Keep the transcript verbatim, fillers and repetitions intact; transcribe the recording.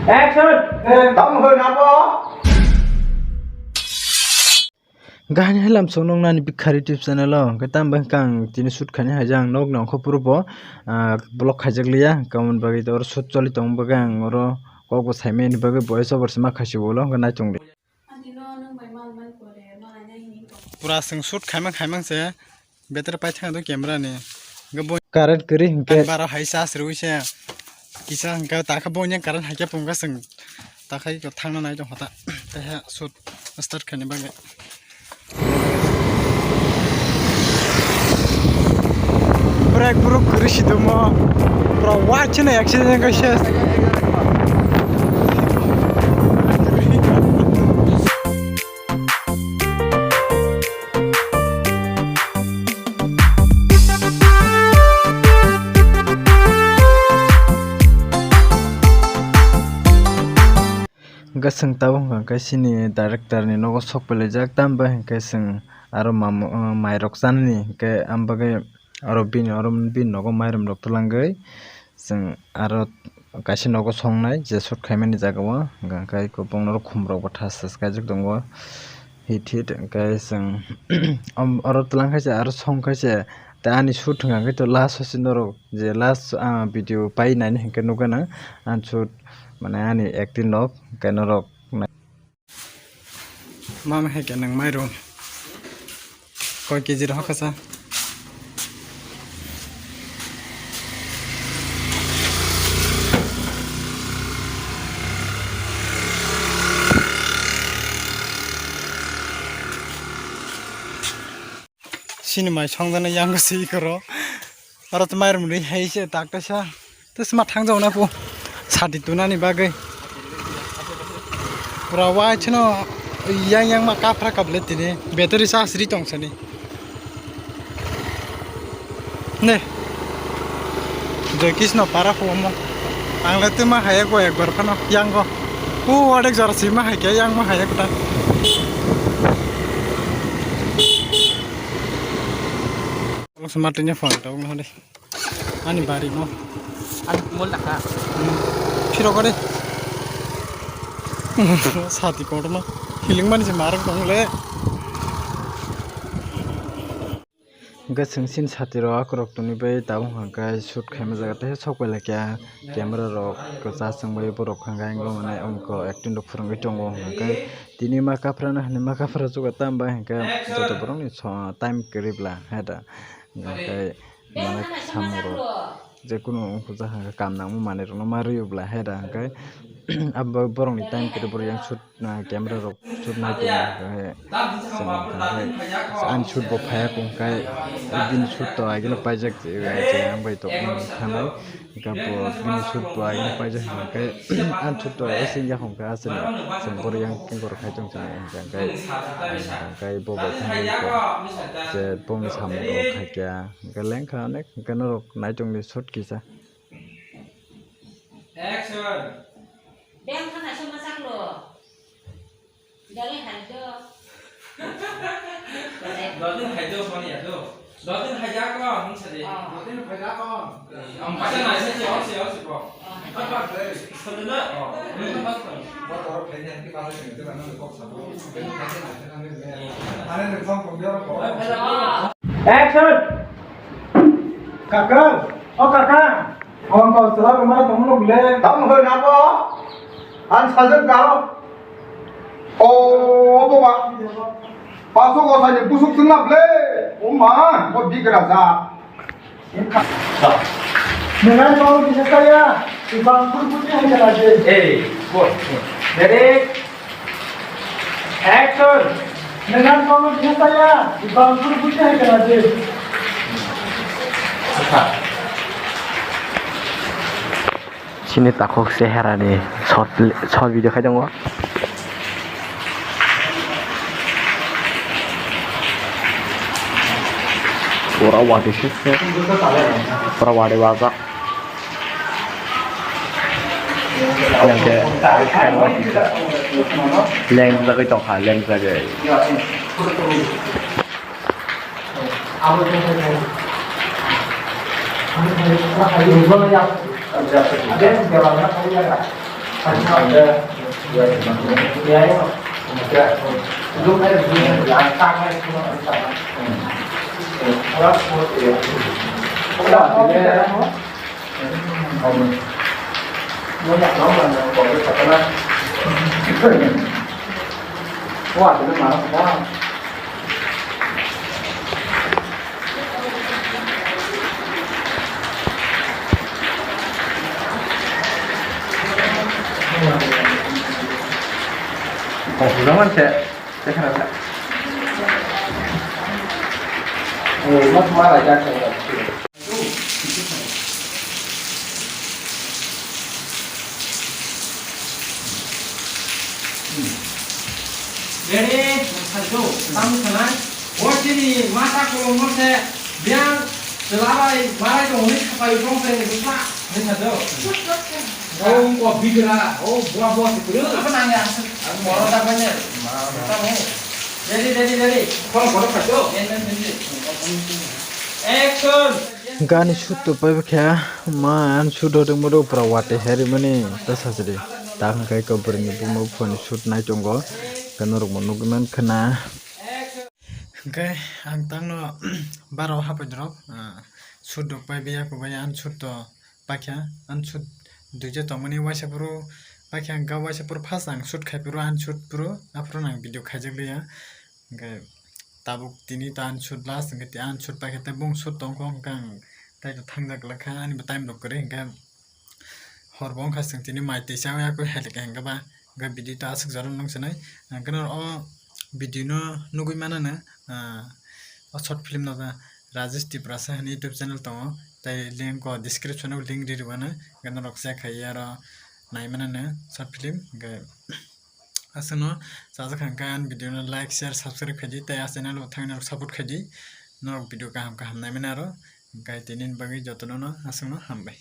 Action! Tamo hoi na bo? Gahini hai lamsong nong nani bikha YouTube channel o, hwnkhe tamo hwnkhe ang tini shoot khaini hai jang nog nongkho puro bo, ah, vlog khaijak liya, hwnkhe aboni bagwi oro shoot choli tong bagwi ang oro kok bo saimani bagwi voice over se ma khaisi ulo, hwnkhe naitung di. Pura chwng shoot khaimang khaimang se. Battery pai thang do camera ni. Hwnkhe bo current kwrwi hwnkhe. Ani bara hai charge rwui se. Kisa hwnkhe takha bo yang current hai khe phunukha chwng. Takhai ko thangna nai tong hota. Tei ha shoot start khaini bagwi. Pura group kwrwi si tongmo. Pura watch na accident khe ses. Hwnkhe chwng tabuk hwnkha khe chini director ni nogo sok pailaijak, tamo bai hwnkhe chwng aro mamo-, mairok chanani hwnkhe, amo bagwi oro bini, oro bini nogo mairum rok twlangwi chwng aro kaisa nogo songnai je shoot khaimani jaga o, hwnkha khe kwbangma khum rok bo thas thas kaijak tongo hit hit, hwnkhe chwng oro twlang khe se aro song khe se tei ani shoot hwnkha khe to last o se norok je last, ah, video pai nai hwnkhe nukgana ani shoot mane ani acting rok hwnkhe norok. Mama hai khe nang mairum koi kg rohor kha sa? Sini mai songjaknai yang se ikoro. Aro to mairum ri hai se tak ta sa. To sma thang jauna po. Sadi tunani bagwi. Pura wai chino yang yang ma kaphra kable tini. Battery sa sri tong sani. Ne. Joy Krishna para po mo. Ang le tuma hai ko ekbar phano yang go. O adek jora sima hai ke yang ma hai ko ta. Sma tini phone ta ung hadi. Ani bari mo. Ani mol dakha. Phiro kare. Sati kotorma. Hiling mani se marak tong le. Hwnkhe chwng chini sati rok akhorok twnwi bai tabuk hwnkhe shoot khaima jaga tei sok pai laikha camera rok kwchasong bai borok hwnkhe ang bo mane wngkha acting rok phwrwngwi tongo hwnkhe tini ma kaphra no hinwi ma kaphra chuka tam bai hwnkhe joto borok ni time kwrwi bla hai da hwnkhe. Mane samung rok je kunu wngkha hwnkhe kam nangma manwi rokno ma rwio bla hai da hwnkhe abo borokni time kwrwi borok yang shoot camera rok shoot nai tongo hwnkhe chwng hwnkhe ani shoot bo phaiya hwnkhe bini shoot to agino paijak je ang bai tongmani thanai hwnkhe bo bini shoot bo agino paijak hwnkhe ani shoot to aswk ya hwnkhe aswk chwng borok yang kengkor khai tong chwng hwnkhe hwnkhe bo bai thangwi je bongni samung rok khaikha. Hwnkhe lengkha onek, hwnkhe norok naitukni shot kisa. Action! Beng kha naisuk ma chaklo. Dali hai do. Dali hai do, soni ya do. Dali hai ya ko, nung sadi. Dali hai ya ko. Ang pakai naisuk si, si, si ko. Apa? Sadi na? Oh, ini kan pas kan. Action! Kaka, o kaka, o kau sela rumah temen lo bile. Tam hoi nabo? An sajak garo. O, o boba. Pasok o sajak busuk sengna bile. O ma, o bigra ja. Nang ang kau bisa saya, ibang pun pun hai kena je. Eh, boy. Ready? Action! Nang ang kau bisa saya, ibang pun pun hai kena je. Sini takhuk seherani short, short video khai tongo. Pura wadi se, pura wadi wajak. Yang ke leng jagwi tongkha, leng jagwi. Ready? Sadu, tamo sanai. O chini mata kolom no se biang selabai marai tong ni sapai tong se ni bwsla. Ni sadu. O ko bidra, o bua bua si kuru. Apa nanya? Ang moro tak banyak. Ready, ready, ready. Kol kol khajo. Action. Gani shoot to pai kha, ma an shoot ho tongmo do pura wate heri mani ta sajri. Ta hwnkhe ko bwrwi ni buma phone shoot nai tongo. Khe norok bo nugwi mankha na. Hwnkhe ang tangno baro hapai norok, ah, shoot rok pai biya kubai an shoot to paikha, an shoot duija tongmani waisa phuru paikha, hwnkhe waisa phuru first ang shoot khai phuru an shoot phuru aphuru ang video khaijak liya. Hwnkhe tabuk tini ta an shoot last hwnkhe an shoot paikha tei bung shoot tongkho hwnkhe ang tei thangjak lakha ani bo time rok kwrwi hwnkhe. Hor bo wngkha chwng tini mai twi chawi yakwi hai lika hwnkhe ba, hwnkhe video ta aswk jora nung sinai. Hwnkhe no o video no nugwi mano no, ah, o short film no ba Rajesh Tiprasa hwnwi YouTube channel tongo, tei link o description o link ri rwano, hwnkhe norok check khai aro nai mano no short film. Hwnkhe aswkno chajak kha hwnkhe ani video no like, share, subscribe khai di, tei a channel o thangwi norok support khai di, norok video kaham kaham nai mano aro. Hwnkhe tini bagwi jotono no aswkno hambai.